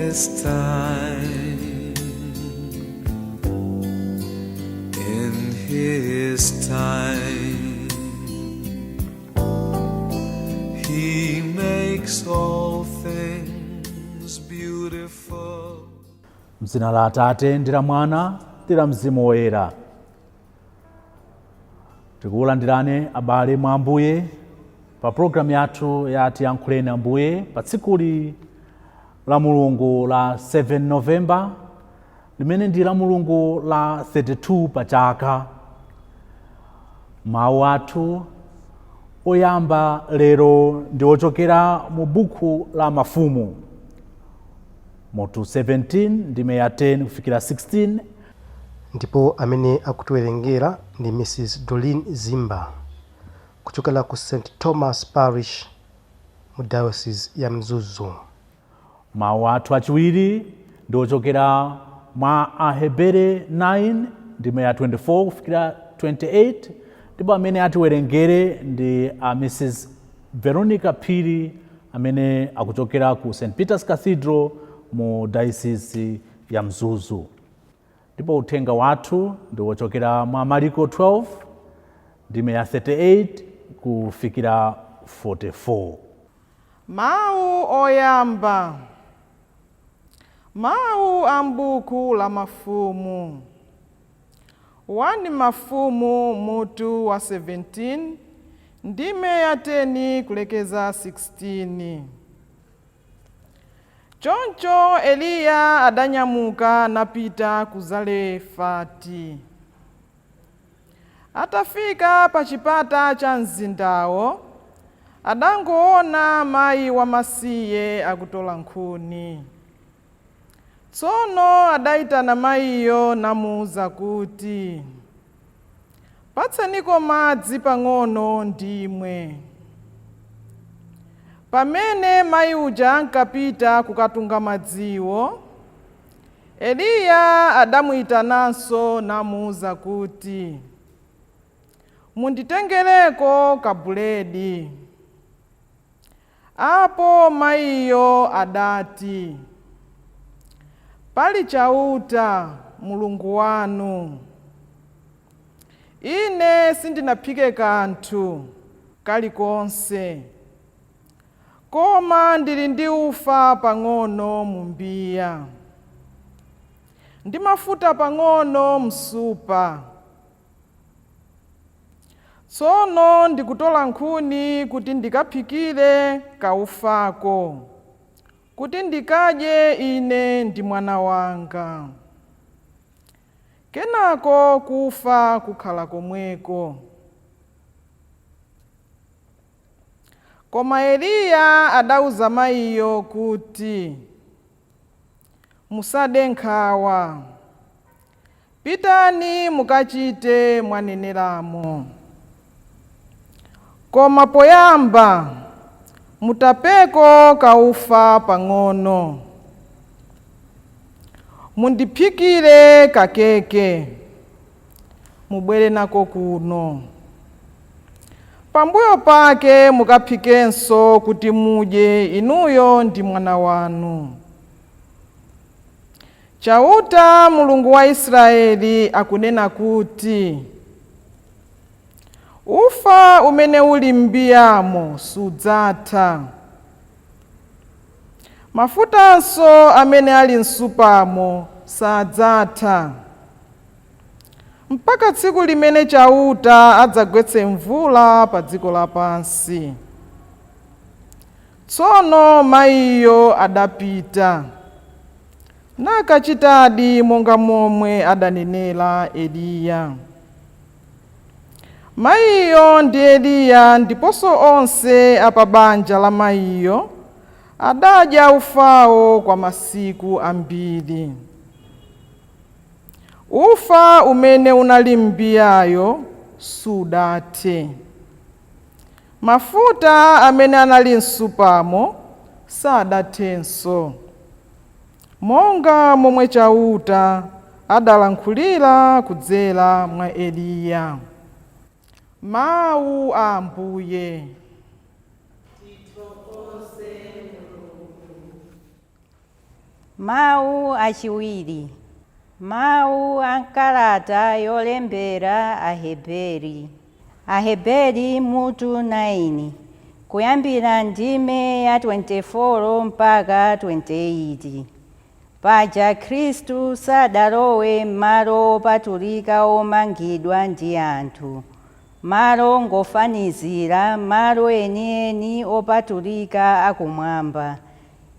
His time, in His time, He makes all things beautiful. M'dzina la Atate ndi la Mwana ndi la Mzimu Woyera. Tikulandirani abale mwa Ambuye pa programu yathu ya Tiyankhuleni Ambuye pa tsikuli la Mulungu la 7 November, limene ndi la Mulungu la 32 pa chaka. Mawu athu oyamba lero ndi ochokera mu buku la Mafumu mutu 17 ndime ya 10 kufikira 16. Ndipo amene akutiwerengera ndi Mrs Dolin Zimba kuchokera ku St Thomas Parish mu Diocese ya Mzuzu. Mawu athu achiwiri ndi ochokera mwa Ahebere 9 ndime ya 24 kufikira 28, ndipo amene atiwerengere ndi a Mrs Veronica Phiri amene akuchokera ku St Peter's Cathedral mu Diocese ya Mzuzu. Ndipo uthenga wathu ndi wochokera mwa Mariko 12 ndime ya 38 kufikira 44. Mawu oyamba. Mawu a m'buku la Mafumu. 1 Mafumu mutu wa 17 ndime ya 10 kulekeza 16. Choncho Eliya adanyamuka napita ku Zarefati. Atafika pa chipata cha mzindawo, adangoona mayi wamasiye akutola nkhuni. Tsono adayitana mayiyo namuwuza kuti, "Patseniko madzi pang'ono ndimwe." Pamene mayi uja ankapita kukatunga madziwo, Eliya adamuyitananso namuwuza kuti, "Munditengereko kabuledi." Apo mayiyo adati, "Pali Chauta Mulungu wanu, ine sindinaphike kanthu kalikonse, koma ndili ndi ufa pang'ono mu mbiya ndi mafuta pang'ono msupa. Tsono ndikutola nkhuni kuti ndikaphikire kaufako, kuti ndikadye ine ndi mwana wanga. Kenako kufa kukhala komweko." Koma Eliya adauza mayiyo kuti, "Musade nkhawa, pitani mukachite mwaneneramo. Koma poyamba mutapeko kaufa pang'ono, mundiphikire kakeke, mubwere nako kuno. Pambuyo pake mukaphikenso kuti mudye inuyo ndi mwana wanu. Chauta Mulungu wa Israeli akunena kuti, ufa umene uli m'mbiyamo sudzatha, mafutanso amene ali msupamo sadzatha, mpaka tsiku limene Chauta adzagwetse mvula pa dziko lapansi." Tsono mayiyo adapita nakachitadi monga momwe adanenera Eliya. Mayiyo ndi Eliya ndiponso onse a pa banja la mayiyo adadya ufawo kwa masiku ambiri. Ufa umene unali m'mbiyayo sudathe, mafuta amene anali msupamo sadathenso, monga momwe Chauta adalankhulira kudzera mwa Eliya. Mawu a ' Ambuye. Mawu achiwiri. Mawu a nkalata yolembera Aheberi. Aheberi mutu 9 kuyambira ndime ya 24 mpaka 28. Paja Khristu sadalowe m'malo opatulika omangidwa ndi anthu, malo ngofanizira malo enieni opatulika akumwamba.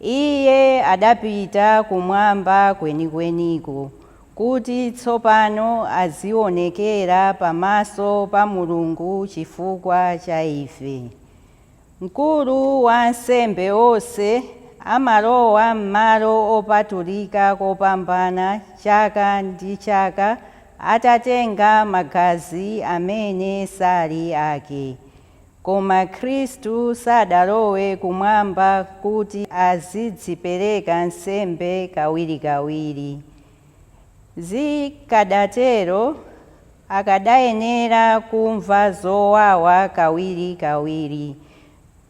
Iye adapita kumwamba kwenikweniko kuti tsopano azionekera pamaso pa Mulungu chifukwa cha ife. Mkulu wa ansembe onse amalowa m'malo opatulika kopambana chaka ndi chaka atatenga magazi amene sali ake. Koma Khristu sadalowe kumwamba kuti azidzipereka nsembe kawirikawiri. Zikadatero akadayenera kumva zowawa kawirikawiri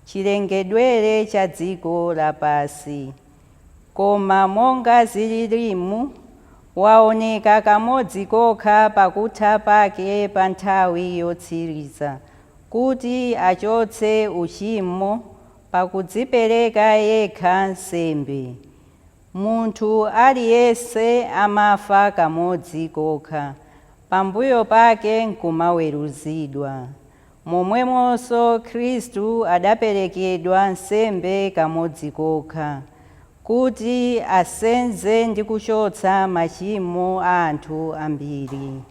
chilengedwere cha dziko lapasi. Koma monga zililimu, waoneka kamodzi kokha pakutha pake pa nthawi yotsiriza, kuti achotse uchimo pakudzipereka yekha nsembe. Munthu aliyense amafa kamodzi kokha, pambuyo pake nkumaweruzidwa. Momwemonso Khristu adaperekedwa nsembe kamodzi kokha, kuti asenze ndi kuchotsa machimo a anthu ambiri.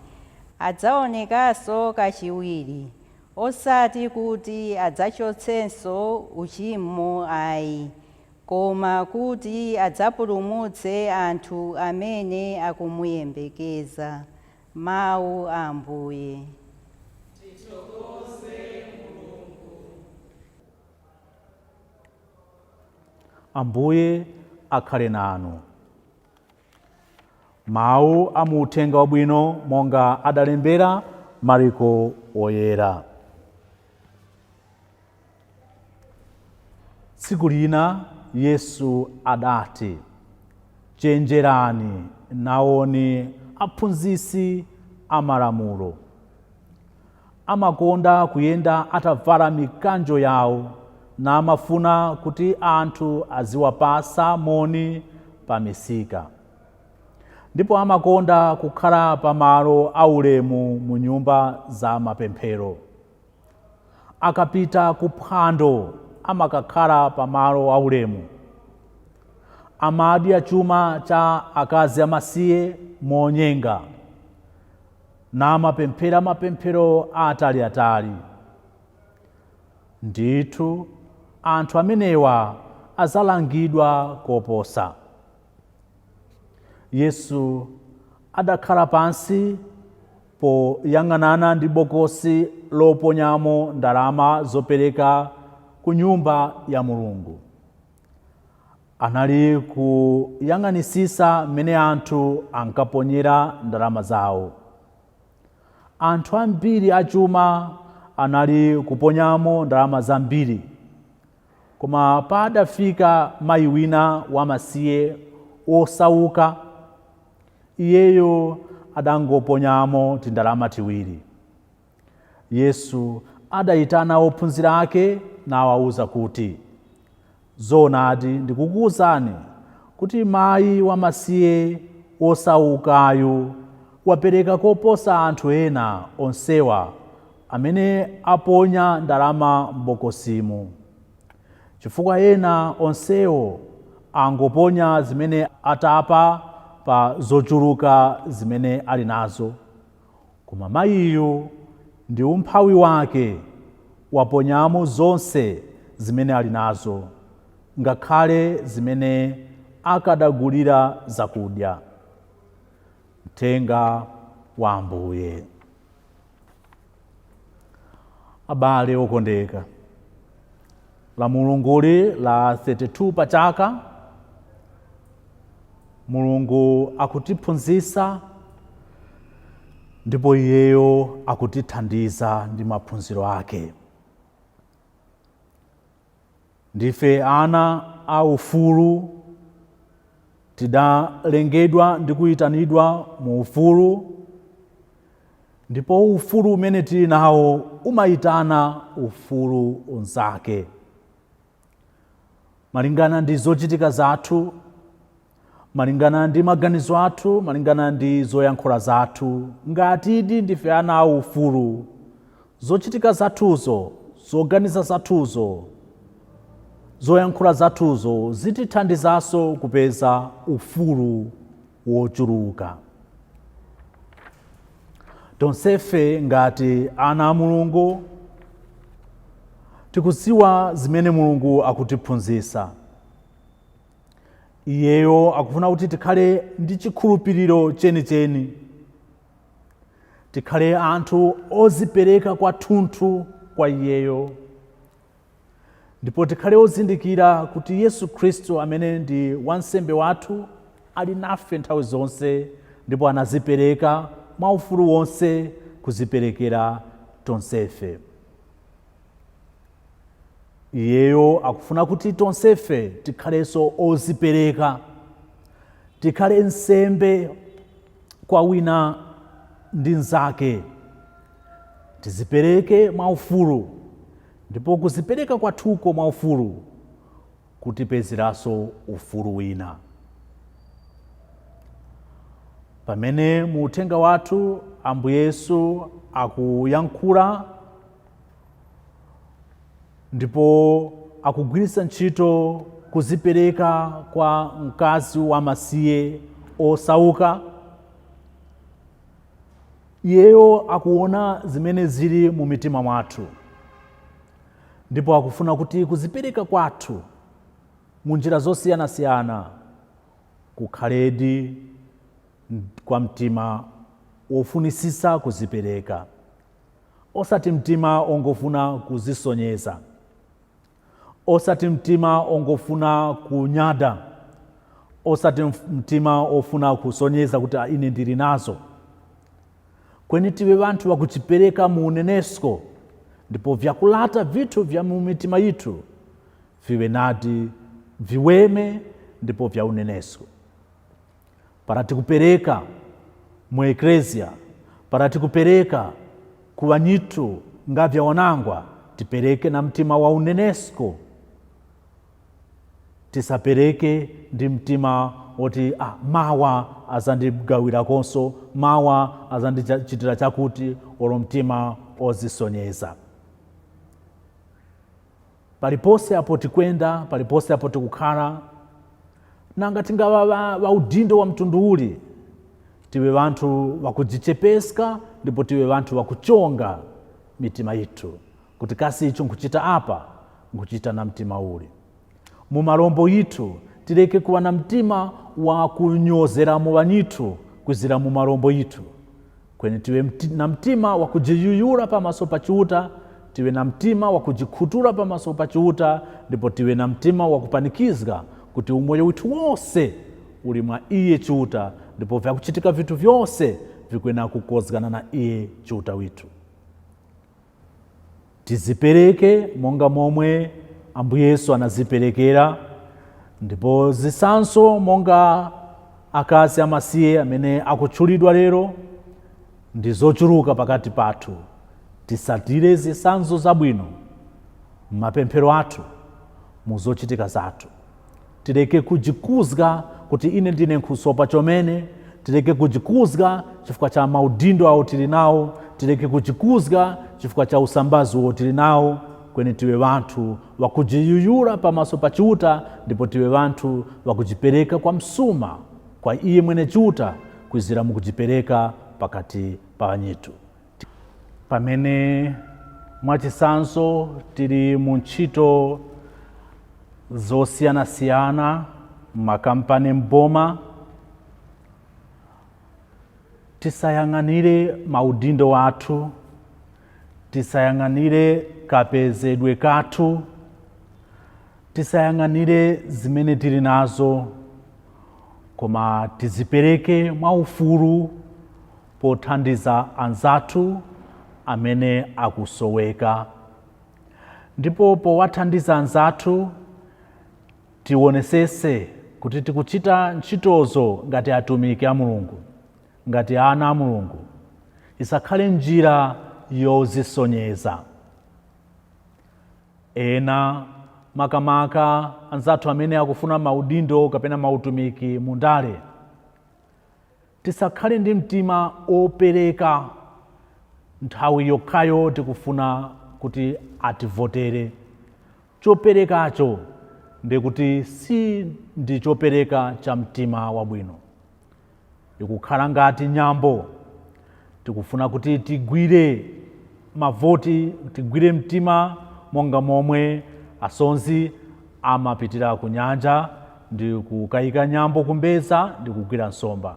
Adzaonekanso kachiwiri, osati kuti adzachotsenso uchimo ayi, koma kuti adzapulumutse anthu amene akumuyembekeza. Mawu a Ambuye. Ambuye akhale nanu. Mawu a mu Uthenga Wabwino monga adalembera Mariko Woyera. Tsiku lina Yesu adati, Chenjerani nawoni aphunzitsi amalamulo. Amakonda kuyenda atavala mikanjo yawo namafuna kuti anthu aziwapasa moni pa misika. Ndipo amakonda kukhala pamalo aulemu mu nyumba za mapemphero. Akapita ku phwando amakakhala pamalo aulemu. Amadya chuma cha akazi amasiye monyenga, namapemphera mapemphero ataliatali. Ndithu anthu amenewa azalangidwa koposa. Yesu adakhala pansi poyang'anana ndi bokosi loponyamo ndalama zopereka ku nyumba ya Mulungu. Anali kuyang'anisisa mmene anthu ankaponyera ndalama zawo. Anthu ambiri achuma anali kuponyamo ndalama zambiri. Koma padafika mayi wina wamasiye wosauka, iyeyo adangoponyamo tindalama tiwiri. Yesu adayitana ophunzira ake nawawuza kuti, Zoonadi ndikukuwuzani kuti mayi wamasiye wosaukayu wapereka koposa anthu ena onsewa amene aponya ndalama m'bokosimu, chifukwa ena onsewo angoponya zimene atapa pa zochuluka zimene ali nazo, koma mayiyu ndi umphawi wake waponyamo zonse zimene ali nazo, ngakhale zimene akadagulira zakudya. Mthenga wa Ambuye. Abale okondeka, la Mulunguli la 32 pa chaka, Mulungu akutiphunzitsa ndipo iyeyo akutithandiza ndi maphunziro ake. Ndife ana a ufulu. Tidalengedwa ndi kuyitanidwa mu ufulu, ndipo ufulu umene tili nawo umayitana ufulu unzake. Malingana ndi zochitika zathu, malingana ndi maganizo athu, malingana ndi zoyankhula zathu, ngatidi ndife ana a ufulu, zochitika zathuzo, zoganiza zathuzo, zoyankhula zathuzo zitithandizanso kupeza ufulu wochuluka. Tonsefe ngati ana a Mulungu tikudziwa zimene Mulungu akutiphunzitsa. Iyeyo akufuna kuti tikhale ndi chikhulupiriro chenicheni, tikhale anthu ozipereka kwathunthu kwa iyeyo, ndipo tikhale ozindikira kuti Yesu Khristu amene ndi wansembe wathu ali nafe nthawi zonse, ndipo anazipereka mwaufulu wonse kuziperekera tonsefe. Iyeyo akufuna kuti tonsefe tikhalenso ozipereka, tikhale nsembe kwa wina ndi mnzake, tizipereke mwaufulu, ndipo kuzipereka kwathuko mwaufulu kutipezeranso ufulu wina. Pamene mu uthenga wathu Ambuye Yesu akuyankhula ndipo akugwiritsa ntchito kuzipereka kwa mkazi wamasiye osauka, iyeyo akuona zimene zili mu mitima mwathu, ndipo akufuna kuti kuzipereka kwathu mu njira zosiyanasiyana kukhaledi kwa mtima wofunisisa kuzipereka, osati mtima ongofuna kuzisonyeza, osati mtima ongofuna kunyada, osati mtima ofuna kusonyeza kuti ine ndili nazo. Kweni tiwe vanthu vakuchipereka mu unenesko, ndipo vyakulata vithu vya mu mitima yithu viwe nadi viweme ndipo vya unenesko. Para tikupereka mu eklesia, para tikupereka kuwanyitu ngavya wanangwa, tipereke na mtima wa unenesko. Tisapereke ndi mtima woti mawa azandigawirakonso, mawa azandichitira chakuti, olo mtima ozisonyeza. Paliponse apo tikwenda, paliponse apo tikukhala, nanga tingawa wa udindo wa mtundu uli, tiwe vanthu vakudzichepeska ndipo tiwe vanthu vakuchonga mitima yithu kuti kasi icho nkuchita apa nkuchita na mtima uli. Mu malombo yithu tileke kuwa na mtima wa kunyozeramo vanyithu kwizira mu malombo yithu, kweni tiwe na mtima wa kujiyuyula pamaso pa Chiuta, tiwe na mtima wa kujikhutura pamaso pa Chiuta, ndipo tiwe na mtima wa kupanikizga kuti umoyo withu wonse uli mwa iye Chiuta, ndipo vyakuchitika vithu vyonse vikwena kukozgana na iye Chiuta withu. Tizipereke monga momwe Ambuye Yesu anaziperekera, ndipo zisanso monga akazi amasiye amene akutchulidwa lero ndi zochuluka pakati pathu. Tisatire zisanzo zabwino m'mapemphero athu, mu zochitika zathu. Tileke kujikuzga kuti ine ndine nkhusopa chomene, tileke kujikuzga chifukwa cha maudindo awo tili nawo, tileke kujikuzga chifukwa cha usambazi wo tili nawo, kweni tiwe vanthu wakujiyuyula pamaso pa Chiuta, ndipo tiwe vanthu wakujipereka kwa msuma kwa iye mwene Chiuta kwizira mukujipereka pakati pa wanyitu. Pamene mwachisanzo tili mu ntchito zosiyanasiyana m'makampani m'boma, tisayang'anire maudindo athu, tisayang'anire kapezedwe kathu, tisayang'anire zimene tili nazo, koma tizipereke mwaufulu pothandiza anzathu amene akusoweka. Ndipo powathandiza anzathu tionesese Kuti tikuchita ntchitozo ngati atumiki a Mulungu, ngati ana a Mulungu, isakhale njira yozisonyeza. Ena, makamaka anzathu amene akufuna maudindo kapena mautumiki mundale, tisakhale ndi mtima opereka nthawi yokhayo tikufuna kuti ativotere. Choperekacho ndikuti si ndi chopereka cha mtima wabwino, ikukhala ngati nyambo. Tikufuna kuti tigwire mavoti, tigwire mtima, monga momwe asodzi amapitira ku nyanja ndi kukayika nyambo kumbeza ndi kugwira nsomba.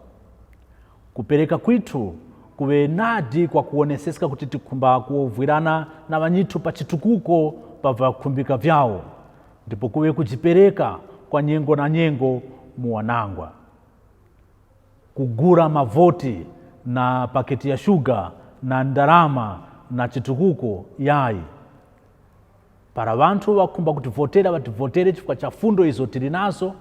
Kupereka kwithu kuve nadi kwa kuonesesa kuti tikhumba kuovwirana na vanyithu pa chitukuko pa vakhumbika vyawo, ndipo kuve kuchipereka kwa nyengo na nyengo muwanangwa. Kugura mavoti na paketi ya shuga na ndalama na chitukuko, yayi. Para vanthu vakhumba kutivotera, vativotere chifukwa cha fundo izo tili nazo.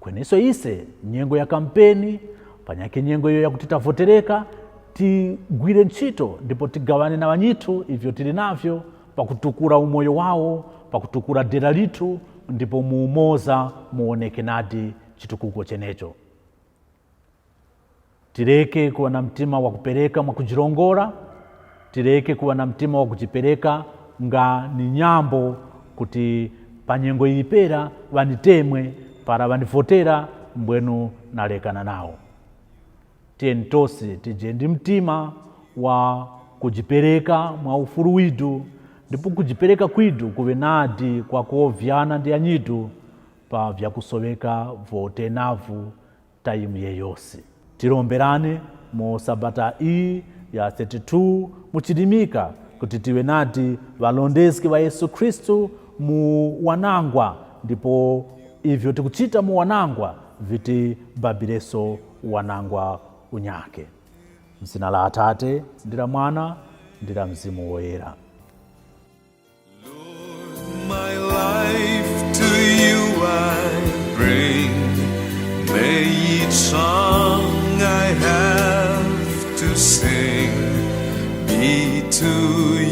Kweneso ise nyengo ya kampeni panyake, nyengo iyo yakuti tavotereka, tigwire ntchito ndipo tigawane na vanyithu ivyo tili navyo pakutukula umoyo wawo, pakutukula dera lithu, ndipo muumoza muoneke nadi chitukuko chenecho. Tileke kuwa na mtima wa kupereka mwakujilongora, tileke kuwa na mtima wa kujipereka nga ni nyambo kuti panyengo iyipera vanitemwe para vanivotera mbwenu nalekana nawo. Tiyeni tonse tije ndi mtima wa kujipereka mwa ufulu widu, ndipo kujipereka kwidu kuve nadi kwa kuovyana ndi anyidu pa vyakusoweka vote navu taimu yeyonse. Tilomberane mu sabata iyi ya 32 muchilimika kuti tiwe nadi valondezeki va Yesu Khristu mu wanangwa, ndipo ivyo tikuchita mu wanangwa vitibabireso wanangwa unyake. Mzina la Atate ndi la Mwana ndi la Mzimu Woyera. My life to you I bring. May each song I have to sing be to